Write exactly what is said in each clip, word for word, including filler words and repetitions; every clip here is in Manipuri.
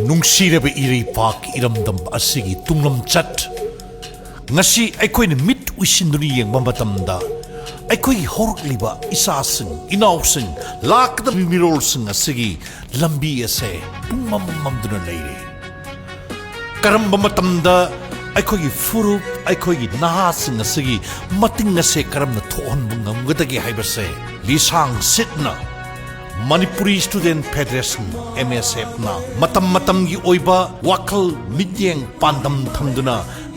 ꯅꯨꯡꯁꯤꯔꯕ ꯏꯔꯩꯄꯥꯛ ꯏꯔꯝꯗꯝ ꯑꯁꯤꯒꯤ ꯇꯨꯡꯂꯝꯆꯠ, ꯉꯁꯤ ꯑꯩꯈꯣꯏꯅ ꯃꯤꯠ ꯎꯏꯁꯤꯟꯗꯨꯅ ꯌꯦꯡꯕ ꯃꯇꯝꯗ, ꯑꯩꯈꯣꯏꯒꯤ ꯍꯧꯔꯛꯂꯤꯕ ꯏꯆꯥꯁꯤꯡ, ꯏꯅꯥꯎꯁꯤꯡ, ꯂꯥꯛꯀꯗꯕ ꯃꯤꯔꯣꯜꯁꯤꯡ ꯑꯁꯤꯒꯤ ꯂꯝꯕꯤ ꯑꯁꯦ ꯄꯨꯡꯃꯝ ꯃꯝꯗꯨꯅ ꯂꯩꯔꯦ꯫ ꯀꯔꯝꯕ ꯃꯇꯝꯗ ꯑꯩꯈꯣꯏꯒꯤ ꯐꯨꯔꯨꯞ, ꯑꯩꯈꯣꯏꯒꯤ ꯅꯍꯥꯁꯤꯡ ꯑꯁꯤꯒꯤ ꯃꯇꯤꯡ ꯑꯁꯦ ꯀꯔꯝꯅ ꯊꯣꯛꯍꯟꯕ ꯉꯝꯒꯗꯒꯦ ꯍꯥꯏꯕꯁꯦ ꯂꯤꯁꯥꯡ ꯁꯤꯠꯅ ꯃꯅꯤꯄꯨꯔꯤ ꯁ꯭ꯇꯨꯗꯦꯟꯠ ꯐꯦꯗꯔꯦꯁꯟ, ꯑꯦꯝ ꯑꯦꯁ ꯑꯦꯐꯅ ꯃꯇꯝ ꯃꯇꯝꯒꯤ ꯑꯣꯏꯕ ꯋꯥꯈꯜ, ꯃꯤꯠꯌꯦꯡ, ꯄꯥꯟꯗꯝ ꯊꯝꯗꯨꯅ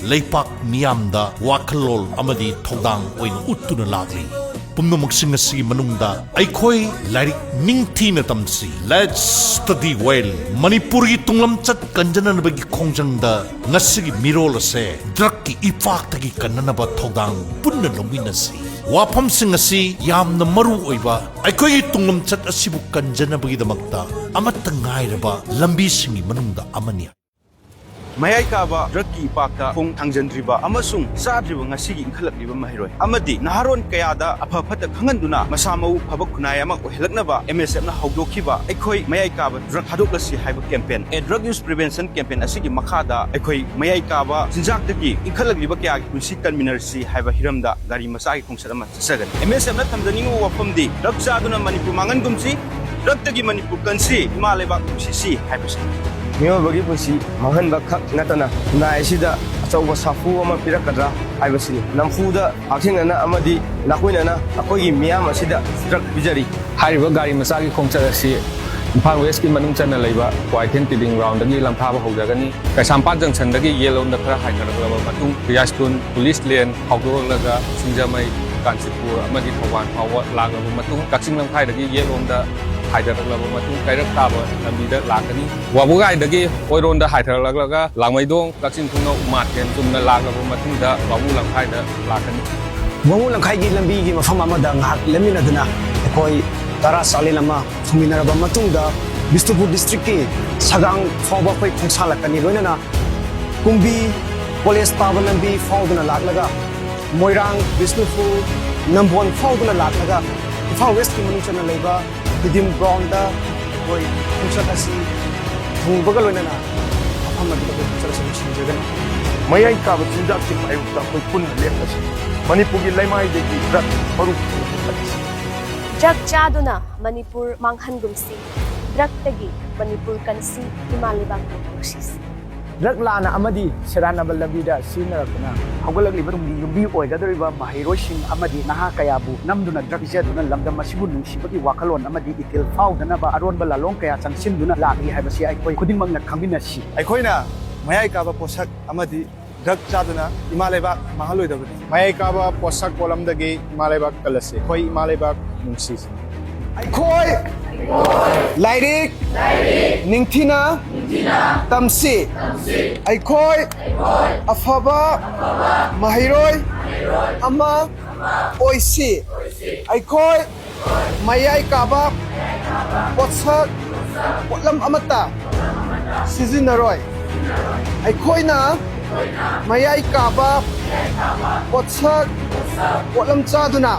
ꯂꯩꯄꯥꯛ ꯃꯤꯌꯥꯝꯗ ꯋꯥꯈꯜꯂꯣꯟ ꯑꯃꯗꯤ ꯊꯧꯗꯥꯡ ꯑꯣꯏꯅ ꯎꯠꯇꯨꯅ ꯂꯥꯛꯂꯤ꯫ ꯄꯨꯝꯅꯃꯛꯁꯤꯡ ꯑꯁꯤꯒꯤ ꯃꯅꯨꯡꯗ ꯑꯩꯈꯣꯏ ꯂꯥꯏꯔꯤꯛ ꯅꯤꯡꯊꯤꯅ ꯇꯝꯁꯤ꯫ Let's study well꯫ ꯃꯅꯤꯄꯨꯔꯒꯤ ꯇꯨꯡꯂꯝꯆꯠ ꯀꯟꯖꯅꯅꯕꯒꯤ ꯈꯣꯡꯖꯪꯗ ꯉꯁꯤꯒꯤ ꯃꯤꯔꯣꯜ ꯑꯁꯦ ꯗ꯭ꯔꯒꯀꯤ ꯏꯄꯥꯛꯇꯒꯤ ꯀꯟꯅꯅꯕ ꯊꯧꯗꯥꯡ ꯄꯨꯟꯅ ꯂꯧꯃꯤꯟꯅꯁꯤ꯫ ꯋꯥꯐꯝꯁꯤꯡ ꯑꯁꯤ ꯌꯥꯝꯅ ꯃꯔꯨ ꯑꯣꯏꯕ, ꯑꯩꯈꯣꯏꯒꯤ ꯇꯨꯡꯂꯝꯆꯠ ꯑꯁꯤꯕꯨ ꯀꯟꯖꯅꯕꯒꯤꯗꯃꯛꯇ ꯑꯃꯠꯇ ꯉꯥꯏꯔꯕ ꯂꯝꯕꯤꯁꯤꯡꯒꯤ ꯃꯅꯨꯡꯗ ꯑꯃꯅꯤ꯫ ꯃꯌꯥꯏ ꯀꯥꯕ ꯗ꯭ꯔꯒꯀꯤ ꯏꯄꯥꯛꯇ ꯈꯣꯡ ꯊꯥꯡꯖꯤꯟꯗ꯭ꯔꯤꯕ ꯑꯃꯁꯨꯡ ꯆꯥꯗ꯭ꯔꯤꯕ ꯉꯁꯤꯒꯤ ꯏꯟꯈꯠꯂꯛꯂꯤꯕ ꯃꯍꯩꯔꯣꯏ ꯑꯃꯗꯤ ꯅꯍꯥꯔꯣꯟ ꯀꯌꯥꯗ ꯑꯐ ꯐꯠꯇ ꯈꯪꯍꯟꯗꯨꯅ ꯃꯁꯥ ꯃꯎ ꯐꯕ ꯈꯨꯟꯅꯥꯏ ꯑꯃ ꯑꯣꯏꯍꯜꯂꯛꯅꯕ ꯑꯦꯝ ꯑꯦꯁ ꯑꯦꯐꯅ ꯍꯧꯗꯣꯛꯈꯤꯕ ꯑꯩꯈꯣꯏ ꯃꯌꯥꯏ ꯀꯥꯕ ꯗ꯭ꯔꯒ ꯊꯥꯗꯣꯛꯂꯁꯤ ꯍꯥꯏꯕ campaign, A Drug Use Prevention Campaign ꯑꯁꯤꯒꯤ ꯃꯈꯥꯗ ꯑꯩꯈꯣꯏ ꯃꯌꯥꯏ ꯀꯥꯕ ꯆꯤꯟꯖꯥꯛꯇꯒꯤ ꯏꯟꯈꯠꯂꯛꯂꯤꯕ ꯀꯌꯥꯒꯤ ꯄꯨꯟꯁꯤ ꯀꯟꯃꯤꯟꯅꯔꯁꯤ ꯍꯥꯏꯕ ꯍꯤꯔꯝꯗ ꯒꯥꯔꯤ ꯃꯆꯥꯒꯤ ꯈꯣꯡꯆꯠ ꯑꯃ ꯆꯠꯆꯒꯅꯤ꯫ ꯑꯦꯝ ꯑꯦꯁ ꯑꯦꯐꯅ ꯊꯝꯖꯅꯤꯡꯉꯤꯕ ꯋꯥꯐꯝꯗꯤ ꯗ꯭ꯔꯒ ꯆꯥꯗꯨꯅ ꯃꯅꯤꯄꯨꯔ ꯃꯥꯡꯍꯟꯒꯨꯝꯁꯤ, ꯗ꯭ꯔꯒꯇꯒꯤ ꯃꯅꯤꯄꯨꯔ ꯀꯟꯁꯤ, ꯏꯃꯥ ꯂꯩꯕꯥꯛ ꯅꯨꯡꯁꯤꯁꯤ ꯍꯥꯏꯕꯁꯤꯅꯤ꯫ ꯃꯤꯑꯣꯏꯕꯒꯤ ꯄꯨꯟꯁꯤ ꯃꯥꯡꯍꯟꯕ ꯈꯛ ꯅꯠꯇꯅ ꯈꯨꯟꯅꯥꯏ ꯑꯁꯤꯗ ꯑꯆꯧꯕ ꯁꯥꯐꯨ ꯑꯃ ꯄꯤꯔꯛꯀꯗ꯭ꯔꯥ ꯍꯥꯏꯕꯁꯤꯅꯤ꯫ ꯅꯝꯐꯨꯗ ꯍꯛꯊꯦꯡꯅꯅ ꯑꯃꯗꯤ ꯅꯥꯀꯣꯏꯅꯅ ꯑꯩꯈꯣꯏꯒꯤ ꯃꯤꯌꯥꯝ ꯑꯁꯤꯗ ꯗ꯭ꯔꯒ ꯄꯤꯖꯔꯤ꯫ ꯍꯥꯏꯔꯤꯕ ꯒꯥꯔꯤ ꯃꯆꯥꯒꯤ ꯈꯣꯡꯆꯠ ꯑꯁꯤ ꯏꯝꯐꯥꯜ ꯋꯦꯁꯀꯤ ꯃꯅꯨꯡ ꯆꯟꯅ ꯂꯩꯕ ꯀ꯭ꯋꯥꯏꯊꯦꯜ ꯇꯤꯗꯤꯡ ꯒ꯭ꯔꯥꯎꯟꯗꯒꯤ ꯂꯪꯊꯥꯕ ꯍꯧꯖꯒꯅꯤ꯫ ꯀꯩꯁꯥꯝꯄꯥꯠ ꯖꯪꯁꯟꯗꯒꯤ ꯌꯦꯠꯂꯣꯝꯗ ꯈꯔ ꯍꯥꯏꯊꯔꯛꯂꯕ ꯃꯇꯨꯡ, ꯔꯤꯌꯥꯁꯇꯨꯟ, ꯄꯨꯂꯤꯁ ꯂꯦꯟ ꯐꯥꯎꯗꯣꯔꯛꯂꯒ ꯁꯤꯡꯖꯃꯩ, ꯀꯥꯟꯆꯤꯄꯨꯔ ꯑꯃꯗꯤ ꯊꯧꯕꯥꯜ ꯐꯥꯎꯕ ꯂꯥꯛꯂꯕ ꯃꯇꯨꯡ, ꯀꯛꯆꯤꯡ ꯂꯝꯈꯥꯏꯗꯒꯤ ꯌꯦꯠꯂꯣꯝꯗ ꯍꯥꯏꯊꯔꯛꯂꯕ ꯃꯇꯨꯡ, ꯀꯩꯔꯛ ꯇꯥꯕ ꯂꯝꯕꯤꯗ ꯂꯥꯛꯀꯅꯤ꯫ ꯋꯥꯕꯨꯒꯥꯏꯗꯒꯤ ꯑꯣꯏꯔꯣꯝꯗ ꯍꯥꯏꯊꯔꯛꯂꯒ ꯂꯥꯡꯃꯩꯗꯣꯡ, ꯀꯛꯆꯤꯡ ꯈꯨꯅꯧ, ꯎꯃꯥꯊꯦꯜ ꯆꯨꯝꯅ ꯂꯥꯛꯂꯕ ꯃꯇꯨꯡꯗ ꯋꯥꯉꯨ ꯂꯝꯈꯥꯏꯗ ꯂꯥꯛꯀꯅꯤ꯫ ꯋꯥꯉꯨ ꯂꯝꯈꯥꯏꯒꯤ ꯂꯝꯕꯤꯒꯤ ꯃꯐꯝ ꯑꯃꯗ ꯉꯥꯏꯍꯥꯛ ꯂꯦꯞꯃꯤꯟꯅꯗꯨꯅ ꯑꯩꯈꯣꯏ ꯇꯔꯥ ꯆꯥꯛꯂꯦꯟ ꯑꯃ ꯐꯪꯃꯤꯟꯅꯔꯕ ꯃꯇꯨꯡꯗ ꯕꯤꯁꯅꯨꯄꯨꯔ ꯗꯤꯁꯇ꯭ꯔꯤꯛꯀꯤ ꯁꯒꯥꯡ ꯐꯥꯎꯕ ꯑꯩꯈꯣꯏ ꯈꯣꯡꯁꯥꯜꯂꯛꯀꯅꯤ꯫ ꯂꯣꯏꯅꯅ ꯀꯨꯝꯕꯤ ꯀꯣꯂꯦꯖ ꯇꯥꯕ ꯂꯝꯕꯤ ꯐꯥꯎꯗꯨꯅ ꯂꯥꯛꯂꯒ ꯃꯣꯏꯔꯥꯡ, ꯕꯤꯁꯅꯨꯄꯨꯔ, ꯅꯝꯕꯣꯜ ꯐꯥꯎꯗꯨꯅ ꯂꯥꯛꯂꯒ ꯏꯝꯐꯥꯜ ꯋꯦꯁꯀꯤ ꯃꯅꯨꯡ ꯆꯟꯅ ꯂꯩꯕ ꯇꯤꯗꯤꯝ ꯒ꯭ꯔꯥꯎꯟꯗ ꯑꯩꯈꯣꯏ ꯈꯣꯡꯆꯠ ꯑꯁꯤ ꯊꯨꯡꯕꯒ ꯂꯣꯏꯅꯅ ꯃꯐꯝ ꯑꯗꯨꯗ ꯑꯩꯈꯣꯏ ꯆꯠꯂꯁꯤ ꯂꯣꯏꯁꯤꯟꯖꯒꯅꯤ꯫ ꯃꯌꯥꯏ ꯀꯥꯕ ꯆꯤꯟꯖꯥꯛꯀꯤ ꯃꯥꯌꯣꯛꯇ ꯑꯩꯈꯣꯏ ꯄꯨꯟꯅ ꯂꯦꯞꯄꯁꯤ꯫ ꯃꯅꯤꯄꯨꯔꯒꯤ ꯂꯩꯃꯥꯏꯗꯒꯤ ꯗ꯭ꯔꯒ ꯃꯔꯨ ꯄꯨꯊꯣꯛꯄ ꯀꯛꯈꯤꯁꯤ꯫ ꯗ꯭ꯔꯒ ꯆꯥꯗꯨꯅ ꯃꯅꯤꯄꯨꯔ ꯃꯥꯡꯍꯟꯒꯨꯝꯁꯤ꯫ ꯗ꯭ꯔꯒꯇꯒꯤ ꯃꯅꯤꯄꯨꯔ ꯀꯟꯁꯤ, ꯏꯃꯥ ꯂꯩꯕꯥꯛꯄꯨ ꯅꯨꯡꯁꯤꯁꯤ꯫ ꯗ꯭ꯔꯒ ꯂꯥꯟꯅ ꯑꯃꯗꯤ ꯁꯦꯔꯥꯟꯅꯕ ꯂꯝꯕꯤꯗ ꯁꯤꯖꯤꯟꯅꯔꯛꯄꯅ ꯍꯧꯒꯠꯂꯛꯂꯤꯕ ꯇꯨꯡꯒꯤ ꯌꯨꯝꯕꯤ ꯑꯣꯏꯒꯗꯧꯔꯤꯕ ꯃꯍꯩꯔꯣꯏꯁꯤꯡ ꯑꯃꯗꯤ ꯅꯍꯥ ꯀꯌꯥꯕꯨ ꯅꯝꯗꯨꯅ ꯗ꯭ꯔꯒ ꯄꯤꯖꯗꯨꯅ ꯂꯝꯗꯝ ꯑꯁꯤꯕꯨ ꯅꯨꯡꯁꯤꯕꯒꯤ ꯋꯥꯈꯜꯂꯣꯟ ꯑꯃꯗꯤ ꯏꯊꯤꯜ ꯐꯥꯎꯗꯅꯕ ꯑꯔꯣꯟꯕ ꯂꯥꯂꯣꯡ ꯀꯌꯥ ꯆꯪꯁꯤꯟꯗꯨꯅ ꯂꯥꯛꯂꯤ ꯍꯥꯏꯕꯁꯤ ꯑꯩꯈꯣꯏ ꯈꯨꯗꯤꯡꯃꯛꯅ ꯈꯪꯃꯤꯟꯅꯁꯤ꯫ ꯑꯩꯈꯣꯏꯅ ꯃꯌꯥꯏ ꯀꯥꯕ ꯄꯣꯠꯁꯛ ꯑꯃꯗꯤ ꯗ꯭ꯔꯒ ꯆꯥꯗꯨꯅ ꯏꯃꯥ ꯂꯩꯕꯥꯛ ꯃꯥꯡꯍꯜꯂꯣꯏꯗꯕꯅꯤ꯫ ꯃꯌꯥꯏ ꯀꯥꯕ ꯄꯣꯠꯁꯛ ꯄꯣꯠꯂꯝꯗꯒꯤ ꯏꯃꯥ ꯂꯩꯕꯥꯛ ꯀꯜꯂꯁꯤ꯫ ꯑꯩꯈꯣꯏ ꯏꯃꯥ ꯂꯩꯕꯥꯛ ꯅꯨꯡꯁꯤꯁꯤ꯫ ꯑꯩꯈꯣꯏ ꯂꯥꯏꯔꯤꯛ ꯅꯤꯡꯊꯤꯅ ꯇꯝꯁꯤ꯫ ꯑꯩꯈꯣꯏ ꯑꯐꯕ ꯃꯍꯩꯔꯣꯏ ꯑꯃ ꯑꯣꯏꯁꯤ꯫ ꯑꯩꯈꯣꯏ ꯃꯌꯥꯏ ꯀꯥꯕ ꯄꯣꯠꯁꯛ ꯄꯣꯠꯂꯝ ꯑꯃꯠꯇ ꯁꯤꯖꯤꯟꯅꯔꯣꯏ꯫ ꯑꯩꯈꯣꯏꯅ ꯃꯌꯥꯏ ꯀꯥꯕ ꯄꯣꯠꯁꯛ ꯄꯣꯠꯂꯝ ꯆꯥꯗꯨꯅ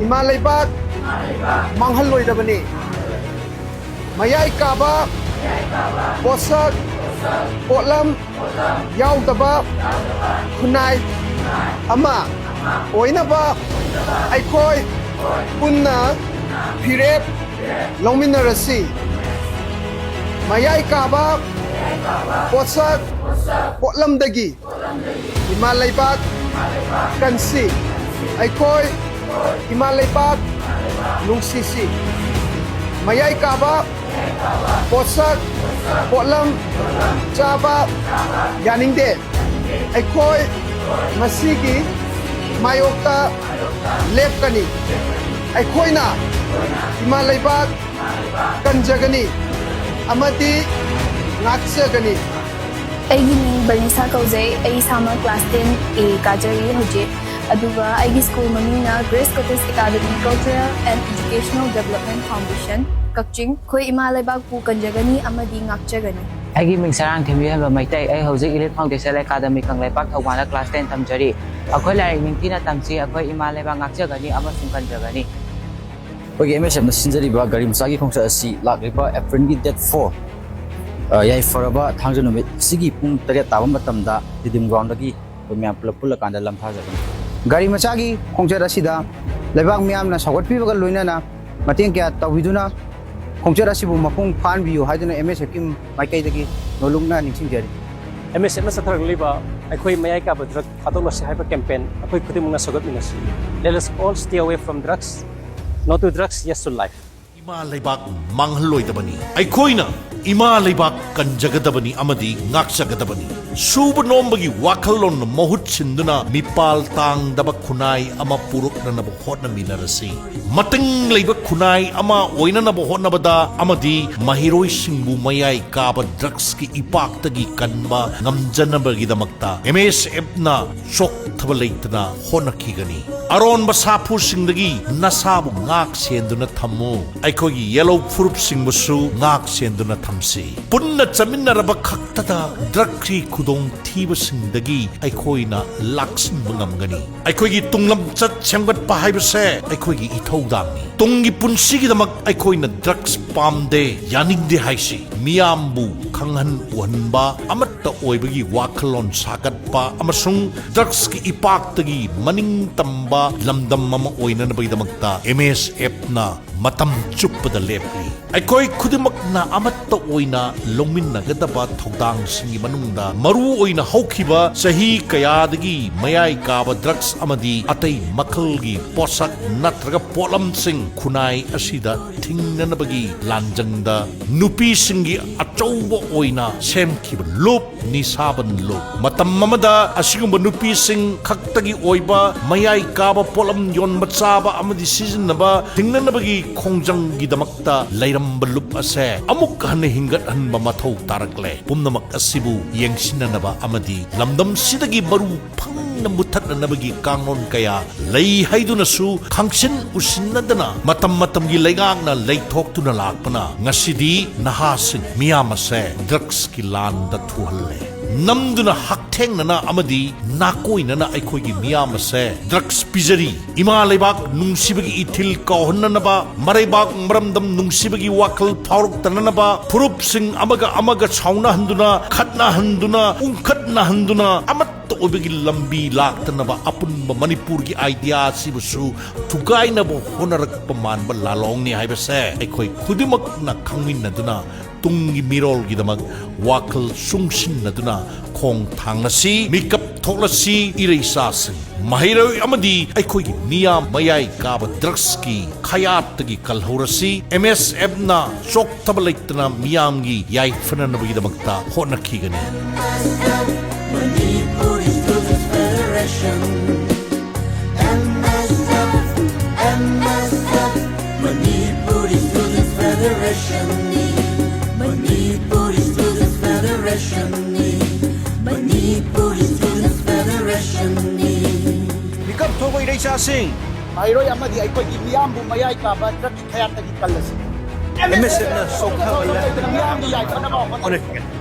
ꯏꯃꯥ ꯂꯩꯕꯥꯛ ꯃꯥꯡꯍꯜꯂꯣꯏꯗꯕꯅꯤ꯫ ꯃꯌꯥꯏ ꯀꯥꯕ ꯄꯣꯠꯁꯛ ꯄꯣꯠꯂꯝ ꯌꯥꯎꯗꯕ ꯈꯨꯟꯅꯥꯏ ꯑꯃ ꯑꯣꯏꯅꯕ ꯑꯩꯈꯣꯏ ꯄꯨꯟꯅ ꯐꯤꯔꯦꯞ ꯂꯧꯃꯤꯟꯅꯔꯁꯤ꯫ ꯃꯌꯥꯏ ꯀꯥꯕ ꯄꯣꯠꯁꯛ ꯄꯣꯠꯂꯝꯗꯒꯤ ꯏꯃꯥ ꯂꯩꯕꯥꯛ ꯀꯟꯁꯤ꯫ ꯑꯩꯈꯣꯏ ꯏꯃꯥ ꯂꯩꯕꯥꯛ ꯅꯨꯡꯁꯤꯁꯤ꯫ ꯃꯌꯥꯏ ꯀꯥꯕ ꯄꯣꯠꯁꯛ ꯄꯣꯠꯂꯝ ꯆꯥꯕ ꯌꯥꯅꯤꯡꯗꯦ꯫ ꯑꯩꯈꯣꯏ ꯃꯁꯤꯒꯤ ꯃꯥꯌꯣꯛꯇ ꯂꯦꯞꯀꯅꯤ꯫ ꯑꯩꯈꯣꯏꯅ ꯏꯃꯥ ꯂꯩꯕꯥꯛ ꯀꯟꯖꯒꯅꯤ ꯑꯃꯗꯤ ꯉꯥꯛꯆꯒꯅꯤ꯫ ꯑꯩꯒꯤ ꯃꯤꯡ ꯕꯔꯅꯤꯁꯥ ꯀꯧꯖꯩ꯫ ꯑꯩ ꯏꯁꯥꯃꯛ class ten A ꯀꯥꯖꯔꯤ ꯍꯧꯖꯤꯛ꯫ ꯑꯗꯨꯒ ꯑꯩꯒꯤ school ꯃꯃꯤꯡꯅ Grace Cottage Academy Cultural and Educational Development Foundation, ꯀꯛꯆꯤꯡ꯫ ꯑꯩꯈꯣꯏ ꯏꯃꯥ ꯂꯩꯕꯥꯛꯄꯨ ꯀꯟꯖꯒꯅꯤ ꯑꯃꯗꯤ ꯉꯥꯛꯆꯒꯅꯤ꯫ ꯑꯩꯒꯤ ꯃꯤꯡ ꯁꯔꯥꯡꯊꯦꯝ ꯌꯦꯜꯍꯟꯕ ꯃꯩꯇꯩ꯫ ꯑꯩ ꯍꯧꯖꯤꯛ Elite Foundation Academy ꯀꯪꯂꯩꯄꯥꯛ ꯊꯧꯕꯥꯜꯗ class ten ꯇꯝꯖꯔꯤ꯫ ꯑꯩꯈꯣꯏ ꯂꯥꯏꯔꯤꯛ ꯅꯤꯡꯊꯤꯅ ꯇꯝꯁꯤ, ꯑꯩꯈꯣꯏ ꯏꯃꯥ ꯂꯩꯕꯥꯛ ꯉꯥꯛꯆꯒꯅꯤ ꯑꯃꯁꯨꯡ ꯀꯟꯖꯒꯅꯤ꯫ ꯑꯩꯈꯣꯏꯒꯤ M S Fꯅ ꯁꯤꯟꯖꯔꯤꯕ ꯒꯥꯔꯤ ꯃꯆꯥꯒꯤ ꯈꯣꯡꯆꯠ ꯑꯁꯤ ꯂꯥꯛꯂꯤꯕ Aprilꯒꯤ date four ꯑ, ꯌꯥꯏꯐꯔꯕ ꯊꯥꯡꯖ ꯅꯨꯃꯤꯠ ꯑꯁꯤꯒꯤ ꯄꯨꯡ ꯇꯔꯦꯠ ꯇꯥꯕ ꯃꯇꯝꯗ ꯔꯤꯗꯤꯝ ꯒ꯭ꯔꯥꯎꯟꯗꯒꯤ ꯑꯩꯈꯣꯏ ꯃꯌꯥꯝ ꯄꯨꯂꯞ ꯄꯨꯜꯂꯀꯥꯟꯗ ꯂꯝꯊꯥꯖꯒꯅꯤ꯫ ꯒꯥꯔꯤ ꯃꯆꯥꯒꯤ ꯈꯣꯡꯆꯠ ꯑꯁꯤꯗ ꯂꯩꯕꯥꯛ ꯃꯤꯌꯥꯝꯅ ꯁꯧꯒꯠꯄꯤꯕꯒ ꯂꯣꯏꯅꯅ ꯃꯇꯦꯡ ꯀꯌꯥ ꯇꯧꯕꯤꯗꯨꯅ ꯈꯣꯡꯆꯠ ꯑꯁꯤꯕꯨ ꯃꯄꯨꯡ ꯐꯥꯍꯟꯕꯤꯌꯨ ꯍꯥꯏꯗꯨꯅ ꯑꯦꯝ ꯑꯦꯁ ꯑꯦꯐꯀꯤ ꯃꯥꯏꯀꯩꯗꯒꯤ ꯅꯣꯜꯂꯨꯛꯅ ꯅꯤꯡꯁꯤꯡꯖꯔꯤ꯫ ꯑꯦꯝ ꯑꯦꯁ ꯑꯦꯐꯅ ꯆꯠꯊꯔꯛꯂꯤꯕ ꯑꯩꯈꯣꯏ ꯃꯌꯥꯏ ꯀꯥꯕ ꯗ꯭ꯔꯒ ꯊꯥꯗꯣꯛꯂꯁꯤ ꯍꯥꯏꯕ ꯀꯦꯝꯄꯦꯟ ꯑꯩꯈꯣꯏ ꯈꯨꯗꯤꯡꯃꯛꯅ ꯁꯧꯒꯠꯃꯤꯟꯅꯁꯤ꯫ Let us all stay away from drugs. No to drugs, yes to life. ꯏꯃꯥ ꯂꯩꯕꯥꯛ ꯃꯥꯡꯍꯜꯂꯣꯏꯗꯕꯅꯤ꯫ ꯑꯩꯈꯣꯏꯅ ꯏꯃꯥ ꯂꯩꯕꯥꯛ ꯀꯟꯖꯒꯗꯕꯅꯤ ꯑꯃꯗꯤ ꯉꯥꯛꯆꯒꯗꯕꯅꯤ꯫ ꯁꯨꯕ ꯅꯣꯝꯕꯒꯤ ꯋꯥꯈꯜꯂꯣꯟ ꯃꯍꯨꯠ ꯁꯤꯟꯗꯨꯅ ꯃꯤꯄꯥꯜ ꯇꯥꯡꯗꯕ ꯈꯨꯟꯅꯥꯏ ꯑꯃ ꯄꯨꯔꯛꯅꯅꯕ ꯍꯣꯠꯅꯃꯤꯟꯅꯔꯁꯤ꯫ ꯃꯇꯤꯡ ꯂꯩꯕ ꯈꯨꯟꯅꯥꯏ ꯑꯃ ꯑꯣꯏꯅꯅꯕ ꯍꯣꯠꯅꯕꯗ ꯑꯃꯗꯤ ꯃꯍꯩꯔꯣꯏꯁꯤꯡꯕꯨ ꯃꯌꯥꯏ ꯀꯥꯕ ꯗ꯭ꯔꯒꯁꯀꯤ ꯏꯄꯥꯛꯇꯒꯤ ꯀꯟꯕ ꯉꯝꯖꯅꯕꯒꯤꯗꯃꯛꯇ ꯑꯦꯝ ꯑꯦꯁ ꯑꯦꯐꯅ ꯆꯣꯛꯊꯕ ꯂꯩꯇꯅ ꯍꯣꯠꯅꯈꯤꯒꯅꯤ꯫ ꯑꯔꯣꯟꯕ ꯁꯥꯐꯨꯁꯤꯡꯗꯒꯤ ꯅꯁꯥꯕꯨ ꯉꯥꯛ ꯁꯦꯟꯗꯨꯅ ꯊꯝꯃꯨ꯫ ꯑꯩꯈꯣꯏꯒꯤ ꯌꯦꯜꯍꯧ ꯐꯨꯔꯨꯞꯁꯤꯡꯕꯨꯁꯨ ꯉꯥꯛ ꯁꯦꯟꯗꯨꯅ ꯊꯝꯁꯤ꯫ ꯄꯨꯟꯅ ꯆꯠꯃꯤꯟꯅꯔꯕ ꯈꯛꯇꯗ ꯗ꯭ꯔꯒꯀꯤ ꯈꯨꯗꯣꯡꯊꯤꯕꯁꯤꯡꯗꯒꯤ ꯑꯩꯈꯣꯏꯅ ꯂꯥꯛꯁꯤꯟꯕ ꯉꯝꯒꯅꯤ꯫ ꯑꯩꯈꯣꯏꯒꯤ ꯇꯨꯡꯂꯝꯆꯠ ꯁꯦꯝꯒꯠꯄ ꯍꯥꯏꯕꯁꯦ ꯑꯩꯈꯣꯏꯒꯤ ꯏꯊꯧꯗꯥꯡꯅꯤ꯫ ꯇꯨꯡꯒꯤ ꯄꯨꯟꯁꯤꯒꯤꯗꯃꯛ ꯑꯩꯈꯣꯏꯅ ꯗ꯭ꯔꯒꯁ ꯄꯥꯝꯗꯦ, ꯌꯥꯅꯤꯡꯗꯦ ꯍꯥꯏꯁꯤ ꯃꯤꯌꯥꯝꯕꯨ ꯈꯪꯍꯟ ꯎꯍꯟꯕ, ꯑꯃꯠꯇ ꯑꯣꯏꯕꯒꯤ ꯋꯥꯈꯜꯂꯣꯟ ꯁꯥꯒꯠꯄ ꯑꯃꯁꯨꯡ ꯗ꯭ꯔꯒꯁꯀꯤ ꯏꯄꯥꯛꯇꯒꯤ ꯃꯅꯤꯡ ꯇꯝꯕ ꯂꯝꯗꯝ ꯑꯃ ꯑꯣꯏꯅꯅꯕꯒꯤꯗꯃꯛꯇ ꯑꯦꯝ ꯑꯦꯁ ꯑꯦꯐꯅ ꯃꯇꯝ ꯆꯨꯞꯄꯗ ꯂꯦꯞꯂꯤ꯫ ꯑꯩꯈꯣꯏ ꯈꯨꯗꯤꯡꯃꯛꯅ ꯑꯃꯠꯇ ꯑꯣꯏꯅ ꯂꯧꯃꯤꯟꯅꯒꯗꯕ ꯊꯧꯗꯥꯡꯁꯤꯡꯒꯤ ꯃꯅꯨꯡꯗ ꯃꯔꯨ ꯑꯣꯏꯅ ꯍꯧꯈꯤꯕ ꯆꯍꯤ ꯀꯌꯥꯗꯒꯤ ꯃꯌꯥꯏ ꯀꯥꯕ ꯗ꯭ꯔꯒꯁ ꯑꯃꯗꯤ ꯑꯇꯩ ꯃꯈꯜꯒꯤ ꯄꯣꯠꯁꯛ ꯅꯠꯇ꯭ꯔꯒ ꯄꯣꯠꯂꯝꯁꯤꯡ ꯈꯨꯟꯅꯥꯏ ꯑꯁꯤꯗ ꯊꯤꯡꯅꯅꯕꯒꯤ ꯂꯥꯟꯖꯪꯗ ꯅꯨꯄꯤꯁꯤꯡꯒꯤ ꯑꯆꯧꯕ ꯑꯣꯏꯅ ꯁꯦꯝꯈꯤꯕ ꯂꯨꯞ, ꯅꯤꯁꯥꯕꯟ ꯂꯨꯞ꯫ ꯃꯇꯝ ꯑꯃꯗ ꯑꯁꯤꯒꯨꯝꯕ ꯅꯨꯄꯤꯁꯤꯡ ꯈꯛꯇꯒꯤ ꯑꯣꯏꯕ ꯃꯌꯥꯏ ꯀꯥꯕ ꯄꯣꯠꯂꯝ ꯌꯣꯟꯕ, ꯆꯥꯕ ꯑꯃꯗꯤ ꯁꯤꯖꯤꯟꯅꯕ ꯊꯤꯡꯅꯅꯕꯒꯤ ꯈꯣꯡꯖꯪꯒꯤꯗꯃꯛꯇ ꯂꯩꯔꯝꯕ ꯂꯨꯞ ꯑꯁꯦ ꯑꯃꯨꯛ ꯍꯟꯅ ꯍꯤꯡꯒꯠꯍꯟꯕ ꯃꯊꯧ ꯇꯥꯔꯛꯂꯦ꯫ ꯄꯨꯝꯅꯃꯛ ꯑꯁꯤꯕꯨ ꯌꯦꯡꯁꯤꯟꯅꯅꯕ ꯑꯃꯗꯤ ꯂꯝꯗꯝꯁꯤꯗꯒꯤ ꯃꯔꯨ ꯐꯪꯅ ꯃꯨꯠꯊꯠꯅꯅꯕꯒꯤ ꯀꯥꯡꯂꯣꯟ ꯀꯌꯥ ꯂꯩ ꯍꯥꯏꯗꯨꯅꯁꯨ ꯈꯪꯁꯤꯟ ꯎꯁꯤꯟꯅꯗꯅ ꯃꯇꯝ ꯃꯇꯝꯒꯤ ꯂꯩꯉꯥꯛꯅ ꯂꯩꯊꯣꯛꯇꯨꯅ ꯂꯥꯛꯄꯅ ꯉꯁꯤꯗꯤ ꯅꯍꯥꯁꯤꯡ ꯃꯤꯌꯥꯝ ꯑꯁꯦ ꯗ꯭ꯔꯒꯁꯀꯤ ꯂꯥꯟꯗ ꯊꯨꯍꯜꯂꯦ꯫ ꯅꯝꯗꯨꯅ ꯍꯛꯊꯦꯡꯅꯅ ꯑꯃꯗꯤ ꯅꯥꯀꯣꯏꯅꯅ ꯑꯩꯈꯣꯏꯒꯤ ꯃꯤꯌꯥꯝ ꯑꯁꯦ ꯗ꯭ꯔꯒꯁ ꯄꯤꯖꯔꯤ꯫ ꯏꯃꯥ ꯂꯩꯕꯥꯛ ꯅꯨꯡꯁꯤꯕꯒꯤ ꯏꯊꯤꯜ ꯀꯥꯎꯍꯟꯅꯅꯕ, ꯃꯔꯩꯕꯥꯛ ꯃꯔꯝꯗꯝ ꯅꯨꯡꯁꯤꯕꯒꯤ ꯋꯥꯈꯜ ꯐꯥꯎꯔꯛꯇꯅꯅꯕ, ꯐꯨꯔꯨꯞꯁꯤꯡ ꯑꯃꯒ ꯑꯃꯒ ꯁꯥꯎꯅꯍꯟꯗꯨꯅ, ꯈꯠꯅꯍꯟꯗꯨꯅ, ꯎꯪꯈꯠꯅꯍꯟꯗꯨꯅ, ꯑꯃꯠꯇ ꯑꯣꯏꯕꯒꯤ ꯂꯝꯕꯤ ꯂꯥꯛꯇꯅꯕ ꯑꯄꯨꯟꯕ ꯃꯅꯤꯄꯨꯔꯒꯤ ꯑꯥꯏꯗꯤꯌꯥ ꯑꯁꯤꯕꯨꯁꯨ ꯊꯨꯒꯥꯏꯅꯕ ꯍꯣꯠꯅꯔꯛꯄ ꯃꯥꯟꯕ ꯂꯥꯂꯣꯡꯅꯤ ꯍꯥꯏꯕꯁꯦ ꯑꯩꯈꯣꯏ ꯈꯨꯗꯤꯡꯃꯛꯅ ꯈꯪꯃꯤꯟꯅꯗꯨꯅ ꯇꯨꯡꯒꯤ ꯃꯤꯔꯣꯜꯒꯤꯗꯃꯛ ꯋꯥꯈꯜ ꯆꯨꯡꯁꯤꯟꯅꯗꯨꯅ ꯈꯣꯡ ꯊꯥꯡꯂꯁꯤ, ꯃꯤꯀꯞ ꯊꯣꯛꯂꯁꯤ꯫ ꯏꯔꯩꯆꯥꯁꯤꯡ, ꯃꯍꯩꯔꯣꯏ ꯑꯃꯗꯤ ꯑꯩꯈꯣꯏꯒꯤ ꯃꯤꯌꯥꯝ ꯃꯌꯥꯏ ꯀꯥꯕ ꯗ꯭ꯔꯒꯁꯀꯤ ꯈꯌꯥꯠꯇꯒꯤ ꯀꯜꯍꯧꯔꯁꯤ꯫ ꯑꯦꯝ ꯑꯦꯁ ꯑꯦꯐꯅ ꯆꯣꯛꯊꯕ ꯂꯩꯇꯅ ꯃꯤꯌꯥꯝꯒꯤ ꯌꯥꯏꯐꯅꯅꯕꯒꯤꯗꯃꯛꯇ ꯍꯣꯠꯅꯈꯤꯒꯅꯤ꯫ M S F, Manipuri Students Federation. M S F, M S F, Manipuri Students Federation. Manipuri Students Federation. Manipuri Students Federation. ꯃꯤꯀꯞ ꯊꯣꯛꯄ ꯏꯔꯩꯆꯥꯁꯤꯡ꯫ ꯃꯍꯩꯔꯣꯏ ꯑꯃꯗꯤ ꯑꯩꯈꯣꯏꯒꯤ ꯃꯤꯌꯥꯝꯕꯨ ꯃꯌꯥꯏ ꯀꯥꯕ ꯗ꯭ꯔꯒꯀꯤ ꯈꯌꯥꯠꯇꯒꯤ ꯀꯜꯂꯁꯤ꯫ ꯑꯦꯝ ꯑꯦꯁ ꯑꯦꯐꯅ ꯆꯣꯛꯊꯍꯜꯂꯦ꯫ ꯃꯤꯌꯥꯝꯒꯤ ꯌꯥꯏꯐꯅꯕ ꯍꯣꯠꯅꯁꯤ꯫ ꯍꯣꯠꯅꯈꯤꯒꯅꯤ꯫